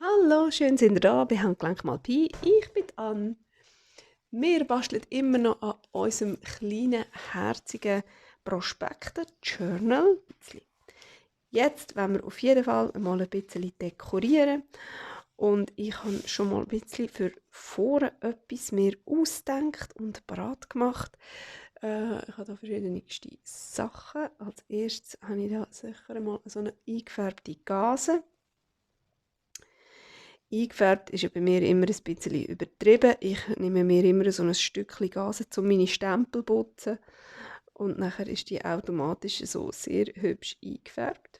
Hallo, schön sind ihr da bei Handgelenk mal Pi. Ich bin Ann. Wir basteln immer noch an unserem kleinen, herzigen Prospekten-Journal. Jetzt wollen wir auf jeden Fall mal ein bisschen dekorieren. Und ich habe schon mal ein bisschen für vorne etwas mir ausgedacht und parat gemacht. Ich habe da verschiedene Sachen. Als erstes habe ich da sicher mal so eine eingefärbte Gase. Eingefärbt ist ja bei mir immer ein bisschen übertrieben. Ich nehme mir immer so ein Stückchen Gase, um meine Stempel zu putzen. Und nachher ist die automatisch so sehr hübsch eingefärbt.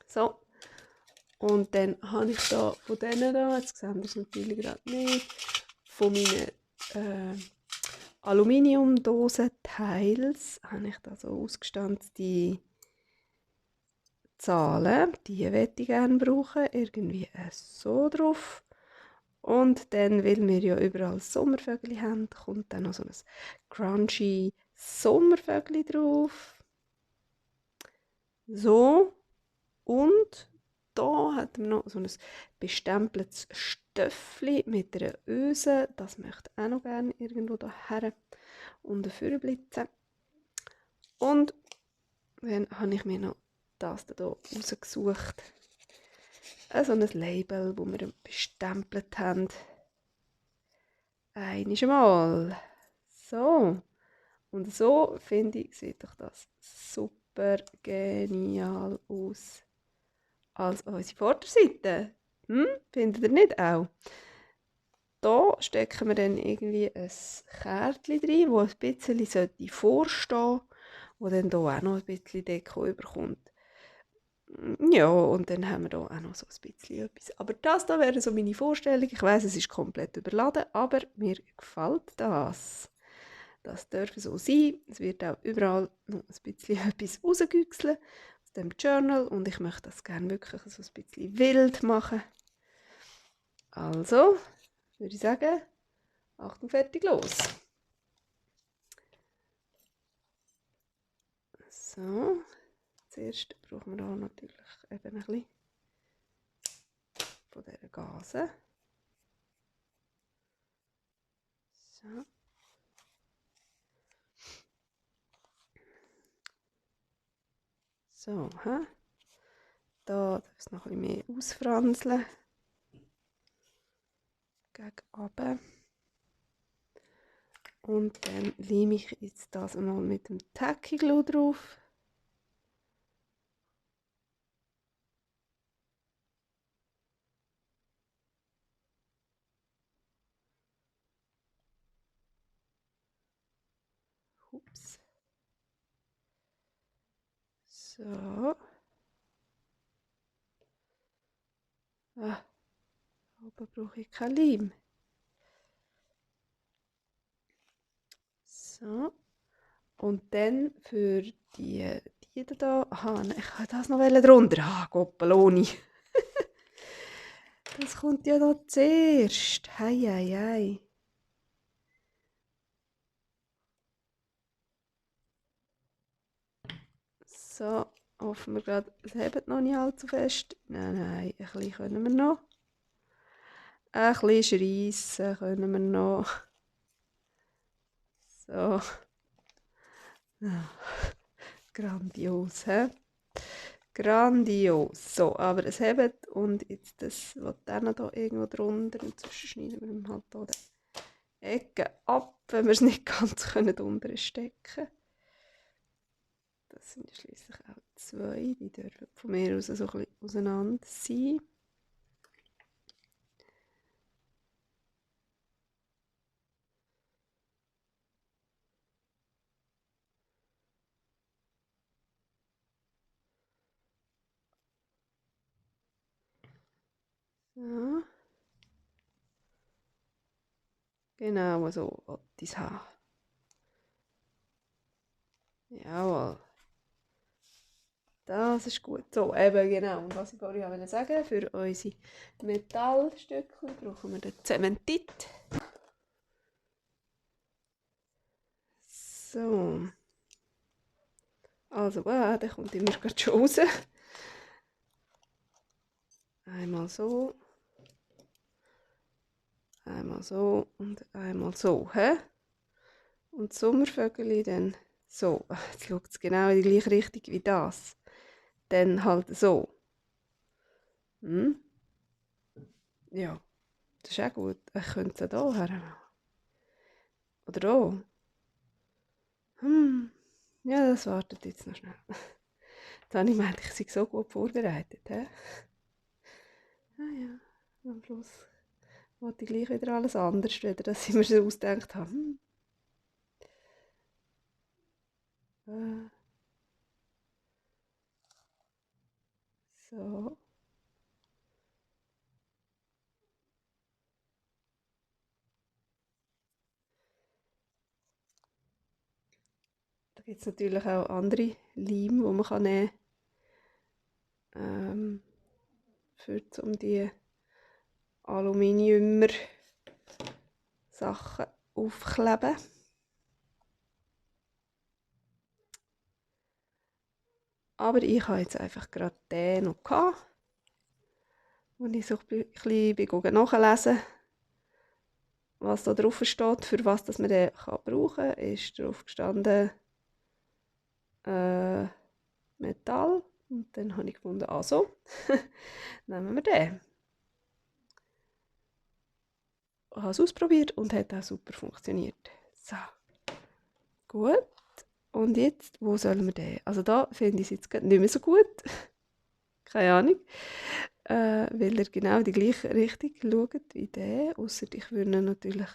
So. Und dann habe ich da von denen da, jetzt sehen wir es natürlich gerade nicht, von meinen Aluminiumdosen-Teils habe ich da so ausgestanzte Zahlen. Die möchte ich gerne brauchen. Irgendwie so drauf. Und dann, weil wir ja überall Sommervögel haben, kommt dann noch so ein crunchy Sommervögel drauf. So. Und da hat man noch so ein bestempeltes Stöffli mit einer Öse. Das möchte ich auch noch gerne irgendwo daher und dafür blitzen. Und dann habe ich mir noch das hier rausgesucht. So ein Label, das wir bestempelt haben. Einmal. So. Und so, finde ich, sieht doch das super genial aus. Als unsere Vorderseite. Findet ihr nicht auch? Da stecken wir dann irgendwie ein Kärtchen rein, das ein bisschen vorstehen sollte, das dann hier auch noch ein bisschen Deko überkommt. Ja, und dann haben wir hier auch noch so ein bisschen etwas. Aber das hier wäre so meine Vorstellung. Ich weiss, es ist komplett überladen, aber mir gefällt das. Das darf so sein. Es wird auch überall noch ein bisschen etwas rausgüchseln aus dem Journal und ich möchte das gerne wirklich so ein bisschen wild machen. Also, würde ich sagen, Achtung, fertig, los! So, zuerst brauchen wir hier natürlich eben ein bisschen von dieser Gase. So. So, da darf es noch ein bisschen mehr ausfranseln. Gegen runter. Und dann leime ich jetzt das einmal mit dem Tacky Glue drauf. Ups. So. Aber brauche ich kein Leim. So. Und dann für die da. Aha, ich habe das noch drunter. Ah, Goppeloni. Das kommt ja da zuerst. Hei, hei, hei. So, hoffen wir gerade, es hebt noch nicht allzu fest. Nein, nein, ein bisschen können wir noch. Ein bisschen schreissen können wir noch. So. Grandios, hä? Grandios. So, aber es hebt und jetzt das, was dann da irgendwo drunter und sonst schneiden wir halt hier die Ecke ab, wenn wir es nicht ganz können drunter stecken. Das sind ja schliesslich auch zwei, die dürfen von mir aus so ein bisschen auseinander sein. So. Genau so wollte ich es haben. Jawohl. Das ist gut. So, eben genau. Und was ich vorhin wollte sagen, für unsere Metallstückchen brauchen wir den Zementit. So. Also, der kommt immer gerade schon raus. Einmal so und einmal so. Hä? Und die Sommervögel dann so. Jetzt schaut es genau in die gleiche Richtung wie das. Dann halt so. Hm? Ja, das ist auch gut. Ich könnte es auch hier her. Oder hier. Ja, das wartet jetzt noch schnell. Jetzt habe ich gemeint, ich sei so gut vorbereitet. He? Ah ja, am Schluss wollte ich gleich wieder alles anders, wieder, dass ich mir so ausgedacht habe. Äh, so. Da gibt es natürlich auch andere Leim, die man nehmen kann, um die Aluminiumer Sachen aufkleben. Aber ich habe jetzt einfach gerade den noch gehabt, wo ich so ein bisschen nachlesen was da drauf steht, für was dass man den brauchen kann. Ist drauf gestanden Metall. Und dann habe ich gefunden, also nehmen wir den. Ich habe es ausprobiert und hat auch super funktioniert. So, gut. Und jetzt, wo sollen wir den? Also da finde ich es jetzt nicht mehr so gut. Keine Ahnung. Weil er genau in die gleiche Richtung schaut wie der. Ausser ich würde ihn natürlich...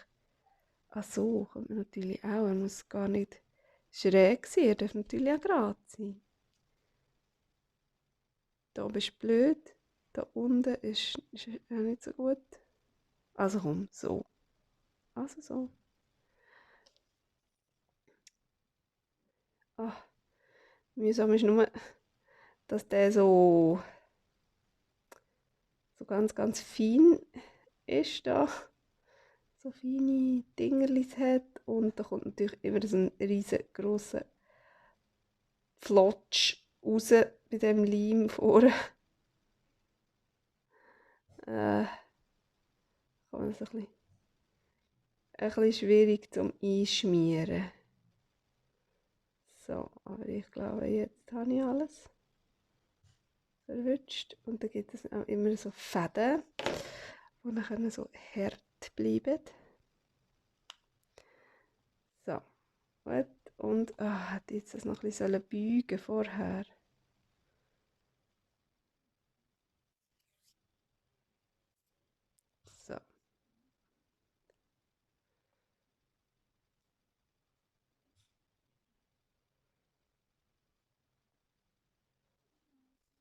Ach so, kommt man natürlich auch. Er muss gar nicht schräg sein. Er darf natürlich auch gerade sein. Da oben ist blöd. Da unten ist auch nicht so gut. Also komm, so. Also so. Ach, mühsam ist nur, dass der so ganz, ganz fein ist da. So feine Dingerlis hat. Und da kommt natürlich immer so ein riesengroßer Flotsch raus bei dem Leim vorne. Kann man so ein bisschen schwierig zum Einschmieren. So, aber ich glaube, jetzt habe ich alles verwünscht. Und dann gibt es auch immer so Fäden, die dann so hart bleiben. So, gut. Und hätte jetzt das noch ein bisschen beugen vorher. So.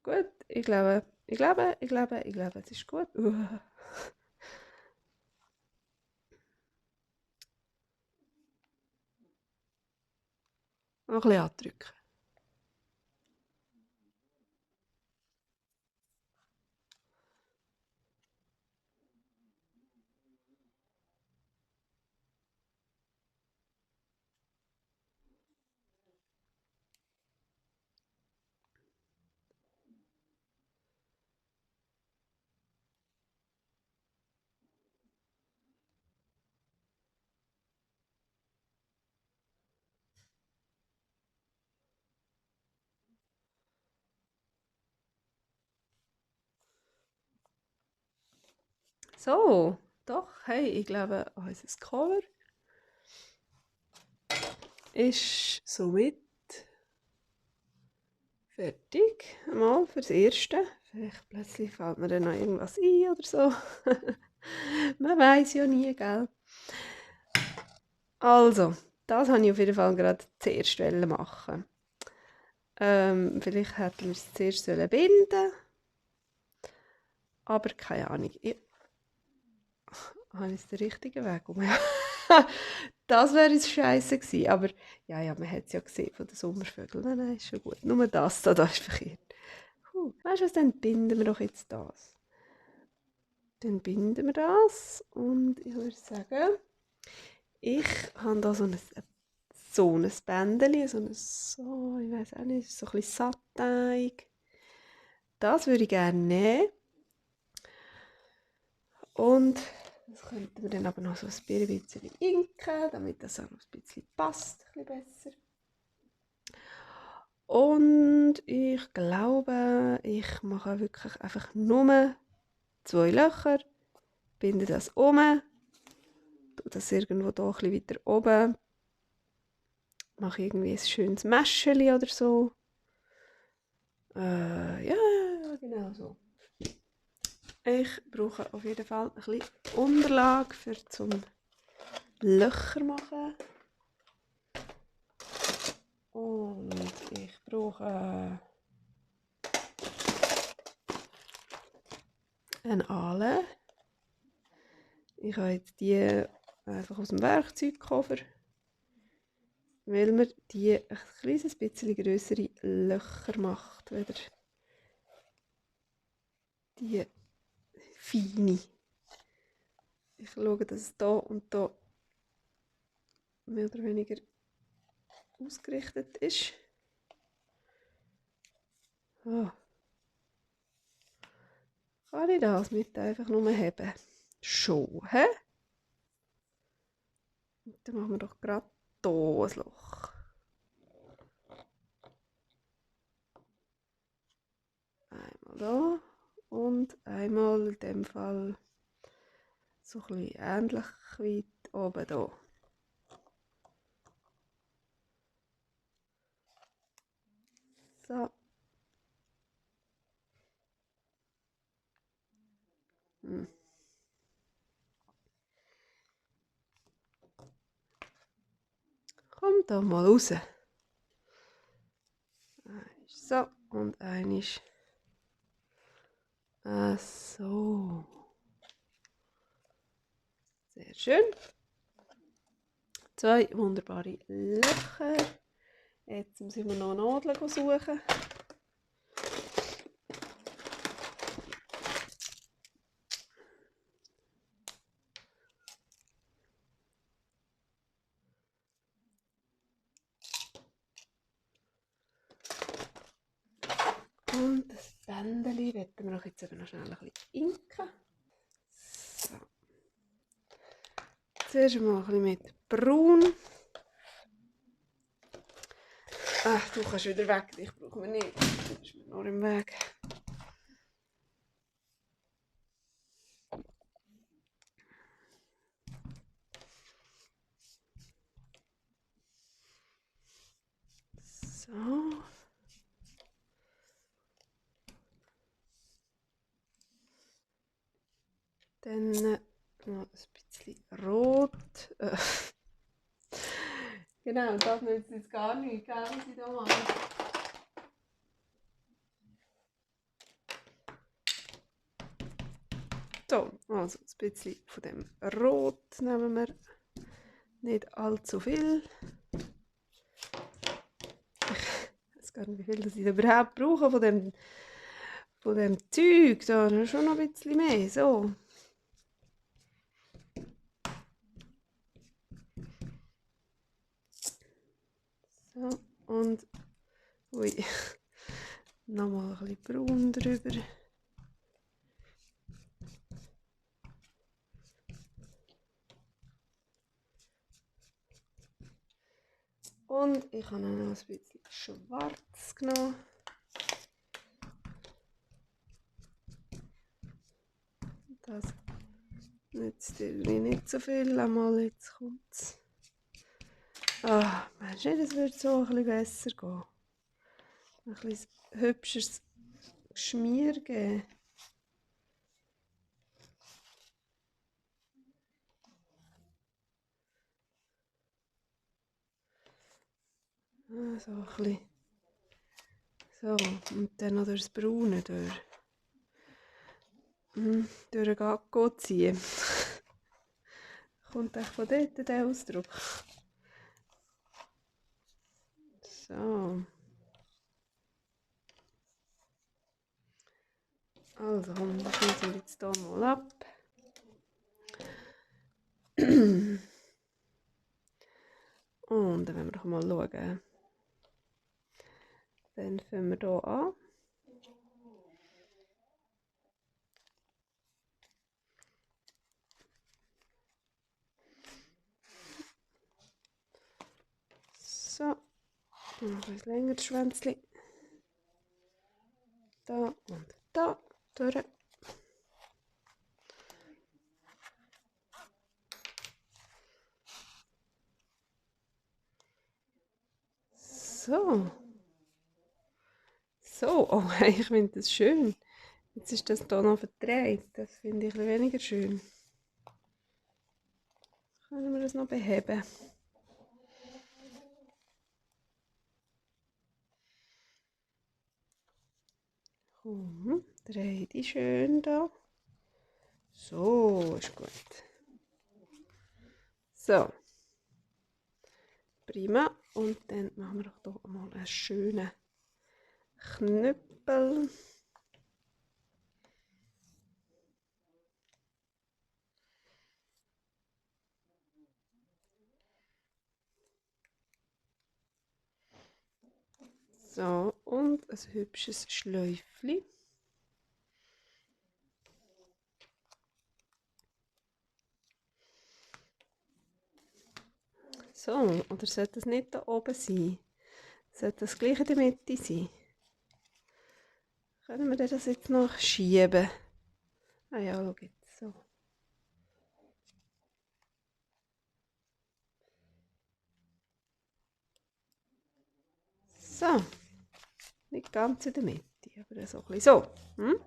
Gut, ich glaube, es ist gut. Noch ein bisschen andrücken. So, doch, hey, ich glaube, unser Cover ist somit fertig. Mal fürs Erste. Vielleicht plötzlich fällt mir dann noch irgendwas ein oder so. Man weiß ja nie, gell? Also, das wollte ich auf jeden Fall gerade zuerst machen. Vielleicht hätten wir es zuerst binden sollen. Aber keine Ahnung. Habe ich den richtigen Weg um? Das wäre jetzt scheiße gewesen. Aber ja, man hat es ja gesehen von den Sommervögeln. Nein, ist schon gut. Nur das da ist verkehrt. Weißt du was, dann binden wir doch jetzt das. Dann binden wir das. Und ich würde sagen, ich habe da so ein Bändchen, ich weiß auch nicht, so ein bisschen Satin. Das würde ich gerne nehmen. Und das könnten wir dann aber noch so ein bisschen inken, damit das auch noch ein bisschen passt, ein bisschen besser. Und ich glaube, ich mache wirklich einfach nur 2 Löcher, binde das um, tue das irgendwo da ein bisschen weiter oben, mache irgendwie ein schönes Mäscheli oder so. Ja, genau so. Ich brauche auf jeden Fall ein bisschen Unterlage für zum Löcher machen. Und ich brauche eine Ahle. Ich habe jetzt die einfach aus dem Werkzeugkoffer, weil man die ein kleines bisschen grössere Löcher macht, wieder die feine. Ich schaue, dass es da und da mehr oder weniger ausgerichtet ist. Oh. Kann ich das mit einfach nur haben? Schon, hä? Dann machen wir doch gerade hier ein Loch. Einmal da und einmal in dem Fall so ein bisschen ähnlich wie oben hier. So. Kommt da mal raus. So, und einisch. So. Sehr schön. 2 wunderbare Löcher. Jetzt müssen wir noch Nadeln suchen. Und das Bändchen werden wir jetzt eben noch schnell ein bisschen inken. So. Zuerst mal ein bisschen mit Braun. Ach, du kannst wieder weg, dich brauchen wir nicht. Du bist mir noch im Weg. So. Dann noch ein bisschen rot. Genau, das nützt jetzt gar nichts, was ich da mache. So, also ein bisschen von dem Rot nehmen wir. Nicht allzu viel. Ich weiß gar nicht, wie viel das ich überhaupt brauche von dem Zeug. Da schon noch ein bisschen mehr. So. So, und ui, nochmal ein bisschen braun drüber. Und ich habe noch ein bisschen schwarz genommen. Das nützt irgendwie nicht so viel. Einmal jetzt kommt es. Ah, meinst du nicht, es würde so ein bisschen besser gehen? Ein bisschen hübscheres Geschmier geben. So ein bisschen. So, und dann noch das Braune durch. Durch den Gacko ziehen. Kommt echt von dort der Ausdruck. So. Also, das schließen wir jetzt hier mal ab. Und dann wollen wir doch mal schauen. Dann fangen wir hier an. Noch ein länger das Schwänzchen. Da und da durch. So. So, oh, ich finde das schön. Jetzt ist das hier noch verdreht. Das finde ich ein bisschen weniger schön. Können wir das noch beheben? Komm, dreh die schön da. So, ist gut. So. Prima. Und dann machen wir doch hier mal einen schönen Knüppel. So, und ein hübsches Schläufchen. So, oder sollte es nicht da oben sein? Sollte das gleich in der Mitte sein? Können wir das jetzt noch schieben? Ah ja, schau jetzt so. So, nicht ganz in der Mitte, aber so ein bisschen so. Hm?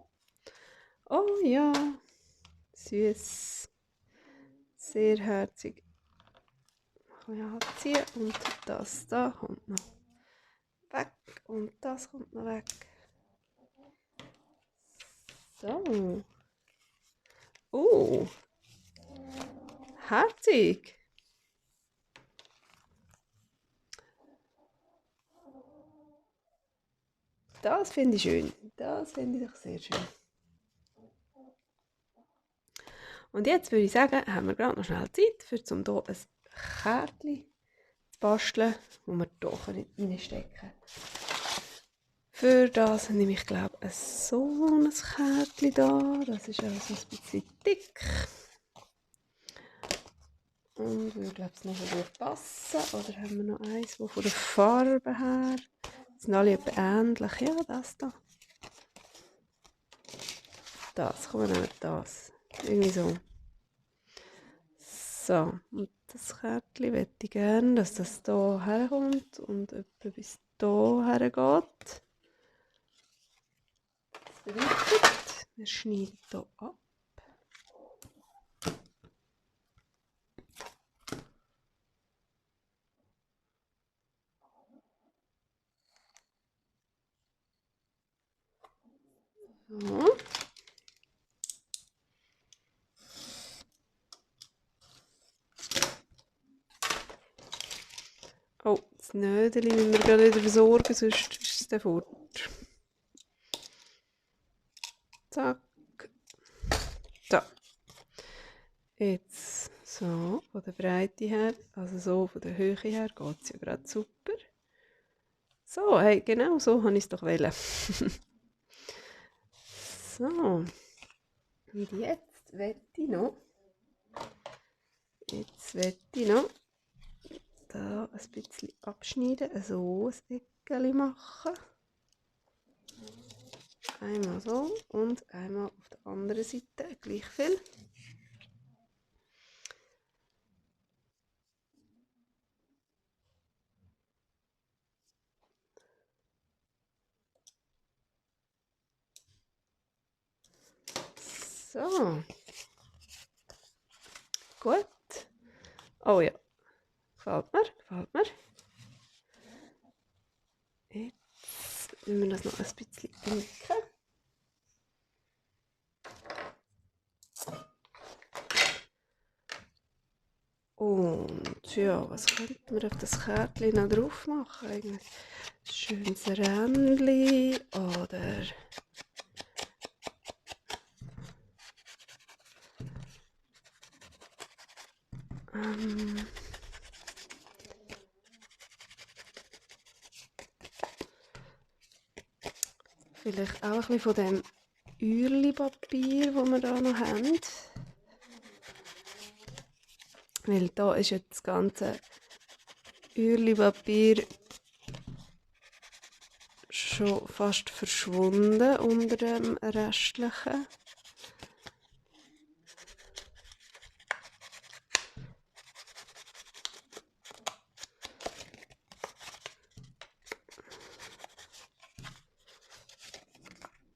Oh ja, süß, sehr herzig. Ein bisschen anziehen und das da kommt noch weg und das kommt noch weg. So. Herzig. Das finde ich schön. Das finde ich doch sehr schön. Und jetzt würde ich sagen, haben wir gerade noch schnell Zeit, für hier ein Kärtchen zu basteln, das wir hier reinstecken können. Für das nehme ich, glaube ich, so ein Kärtchen da. Das ist also ein bisschen dick. Und würde, glaube ich, noch gut passen. Oder haben wir noch eins, das von der Farbe her... Das sind alle etwa ähnlich. Ja, das da. Das, komm, wir nehmen das. Irgendwie so. So, und das Kärtchen möchte ich gerne, dass das hier herkommt und etwa bis hier hergeht. Das bedeutet, wir schneiden hier ab. So. Oh, das Nödeli müssen wir gerade wieder versorgen, sonst ist es dann fort. Zack. So. Jetzt so, von der Breite her, also so von der Höhe her, geht es ja gerade super. So, hey, genau so habe ich es doch wollen. So. Und jetzt werde ich noch da ein bisschen abschneiden, so ein Eckchen machen. Einmal so und einmal auf der anderen Seite gleich viel. So. Gut. Oh ja. Gefällt mir, gefällt mir. Jetzt müssen wir das noch ein bisschen drücken. Und ja, was könnte man auf das Kärtchen noch drauf machen? Ein schönes Rändchen oder vielleicht auch ein bisschen von dem Uhrli-Papier, das wir hier noch haben. Weil da ist jetzt das ganze Uhrli-Papier schon fast verschwunden unter dem restlichen.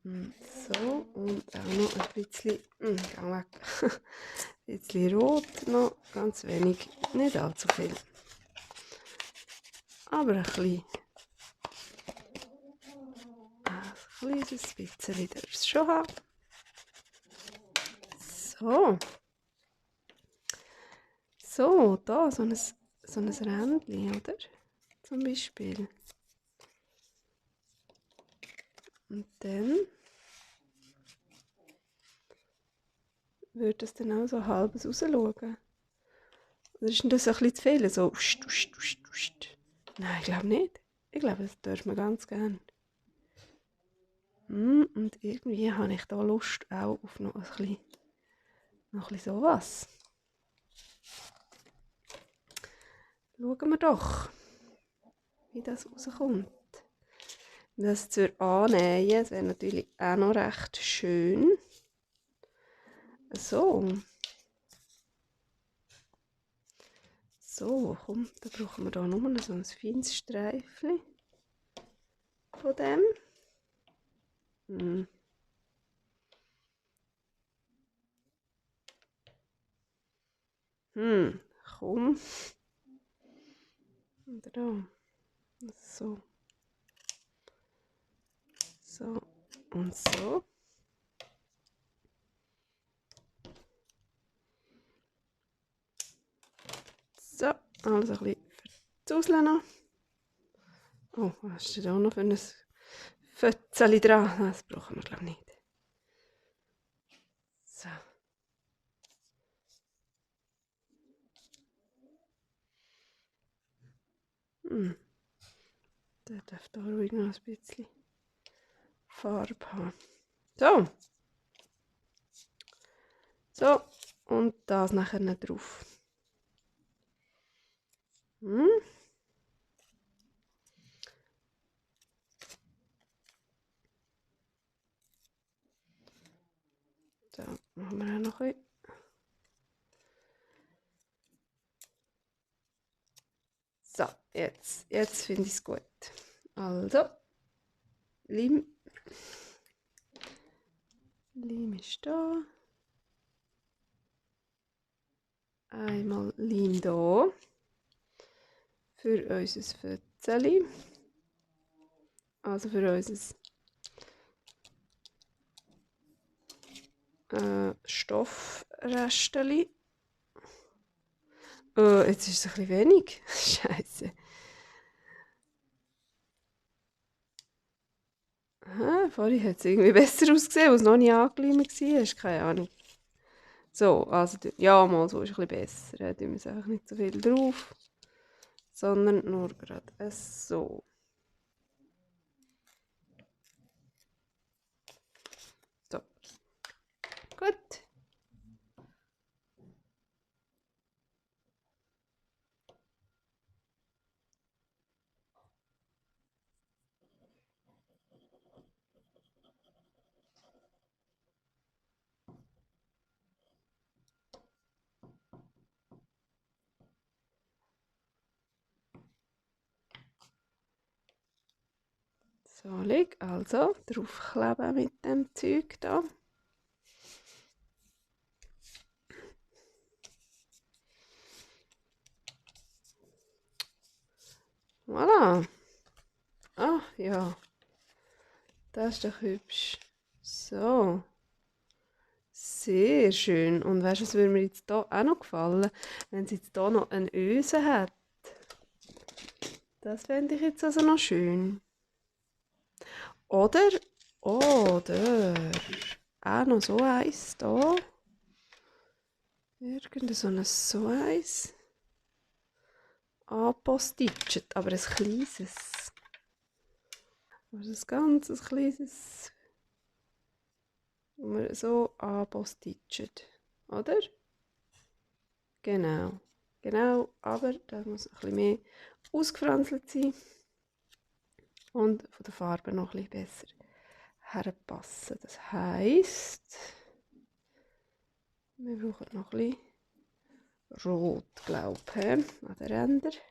So, und auch noch ein bisschen, geh weg. Ein bisschen rot noch, ganz wenig, nicht allzu viel. Aber ein kleines bisschen darf es schon haben. So. So, da so ein Rändchen, oder? Zum Beispiel. Und dann würde es dann auch so halbes rausschauen. Oder ist denn das ein bisschen zu viel? So, ust, ust, ust, ust. Nein, ich glaube nicht. Ich glaube, das dürfen wir ganz gerne. Und irgendwie habe ich da Lust auch auf noch ein bisschen sowas. Schauen wir doch, wie das rauskommt. Das zu annähen, das wäre natürlich auch noch recht schön. So. So, komm, dann brauchen wir hier nur so ein feines Streifchen von dem. Komm. Und da. So. So und so. So, also ein bisschen verzuseln noch. Oh, was ist denn da noch für ein Fötzeli dran? Das brauchen wir, glaube ich, nicht. So. Der darf da ruhig noch ein bisschen Farbe haben. So. So, und das nachher nicht drauf. So, machen wir auch noch ein bisschen. So, jetzt finde ich es gut. Also, Leim. Leim ist da. Einmal Leim da. Für unser Fötzeli. Also für unser Stoffresteli. Jetzt ist es ein bisschen wenig. Scheiße. Vorhin hat es irgendwie besser ausgesehen, weil es noch nicht angeleimt war. Keine Ahnung. So, also, ja, mal so ist es ein bisschen besser. Da tun wir es einfach nicht so viel drauf, sondern nur gerade so. So. Gut. So, also draufkleben mit dem Zeug da. Voilà. Ah, ja. Das ist doch hübsch. So. Sehr schön. Und weißt du, was würde mir jetzt hier auch noch gefallen, wenn sie jetzt hier noch eine Öse hat? Das fände ich jetzt also noch schön. Oder auch noch so eins da. So eins. Anpostitschet, aber ein kleines. Also ein ganz kleines. Und wir so anpostitschet. Oder? Genau. Genau, aber da muss ein bisschen mehr ausgefranselt sein. und von der Farbe noch ein bisschen besser herpassen. Das heisst, wir brauchen noch ein bisschen Rot, glaube ich, an den Rändern. Ein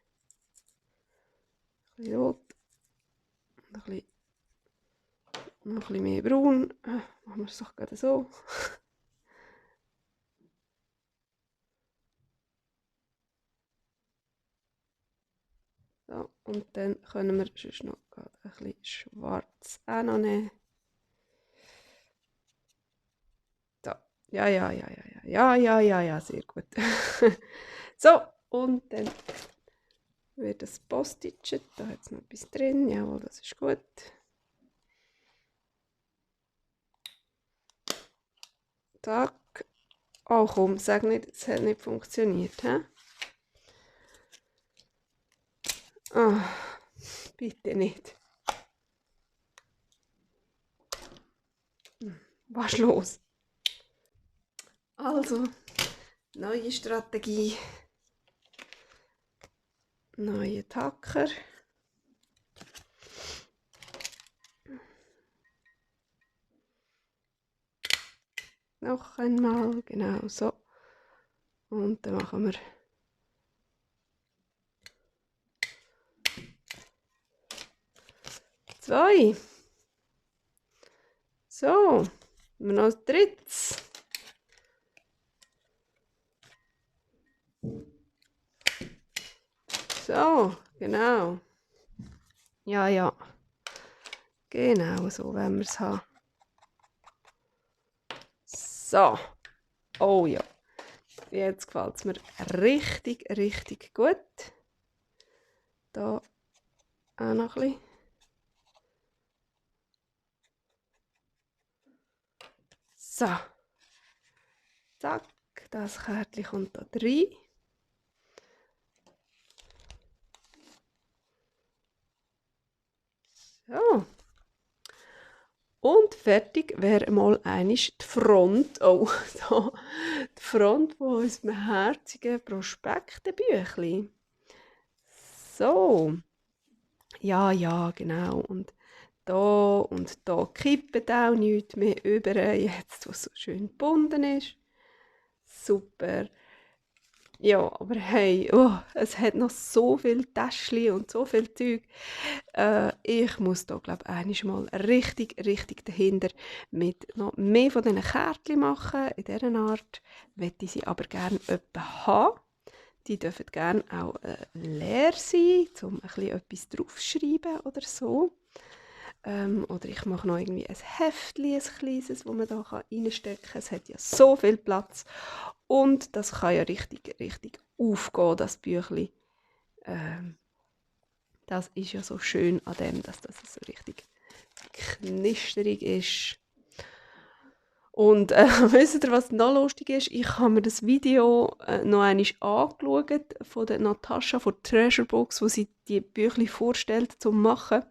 bisschen Rot und noch ein bisschen mehr Braun. Machen wir es doch gerade so. So, und dann können wir sonst noch ein bisschen Schwarz auch noch nehmen. So, ja, sehr gut. So, und dann wird das Post-it. Da hat es noch etwas drin. Jawohl, das ist gut. Zack. Oh komm, sag nicht, es hat nicht funktioniert. He? Oh, bitte nicht. Was ist los? Also, neue Strategie. Neue Tacker. Noch einmal, genau so. Und dann machen wir zwei. So, wir noch ein drittes. So, genau. Ja. Genau, so wollen wir es haben. So. Oh ja. Jetzt gefällt es mir richtig, richtig gut. Da auch noch ein bisschen. So. Zack. Das Kärtchen kommt da rein. So. Und fertig wäre mal einmal die Front. Oh, da. Die Front von unserem herzigen Prospektenbüchlein. So. Ja, genau. Und da kippt auch nichts mehr über, jetzt, wo es so schön gebunden ist. Super. Ja, aber hey, es hat noch so viele Täschchen und so viel Zeug. Ich muss da, glaube ich, einmal richtig, richtig dahinter mit noch mehr von diesen Kärtchen machen. In dieser Art möchte ich sie aber gerne öppe haben. Die dürfen gerne auch leer sein, um ein bisschen etwas draufzuschreiben oder so. Oder ich mache noch irgendwie ein Heftchen, ein kleines, wo man da reinstecken kann. Es hat ja so viel Platz. Und das kann ja richtig, richtig aufgehen, das Büchlein. Das ist ja so schön an dem, dass das so richtig knisterig ist. Und wisst ihr, was noch lustig ist? Ich habe mir das Video noch einmal angeschaut von der Natascha von Treasure Box, wo sie die Büchlein vorstellt zum Machen.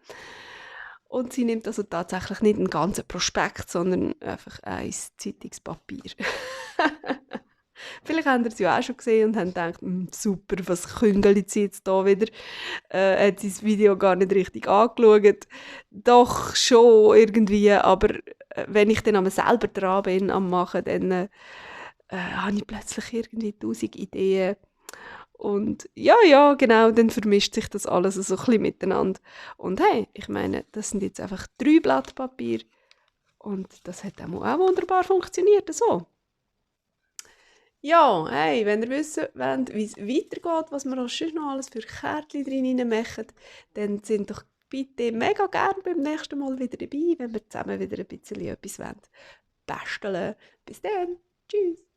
Und sie nimmt also tatsächlich nicht einen ganzen Prospekt, sondern einfach ein Zeitungspapier. Vielleicht habt ihr es ja auch schon gesehen und habt gedacht, super, was küngelt sie jetzt da wieder? Hat sie das Video gar nicht richtig angeschaut. Doch schon irgendwie, aber wenn ich dann einmal selber dran bin am Machen, dann habe ich plötzlich irgendwie 1000 Ideen. Und ja, genau, dann vermischt sich das alles so ein bisschen miteinander. Und hey, ich meine, das sind jetzt einfach 3 Blatt Papier und das hat auch wunderbar funktioniert, so. Ja, hey, wenn ihr wissen wollt, wie es weitergeht, was wir auch sonst noch alles für Kärtchen drin machen, dann sind doch bitte mega gerne beim nächsten Mal wieder dabei, wenn wir zusammen wieder ein bisschen etwas basteln wollen. Bis dann, tschüss!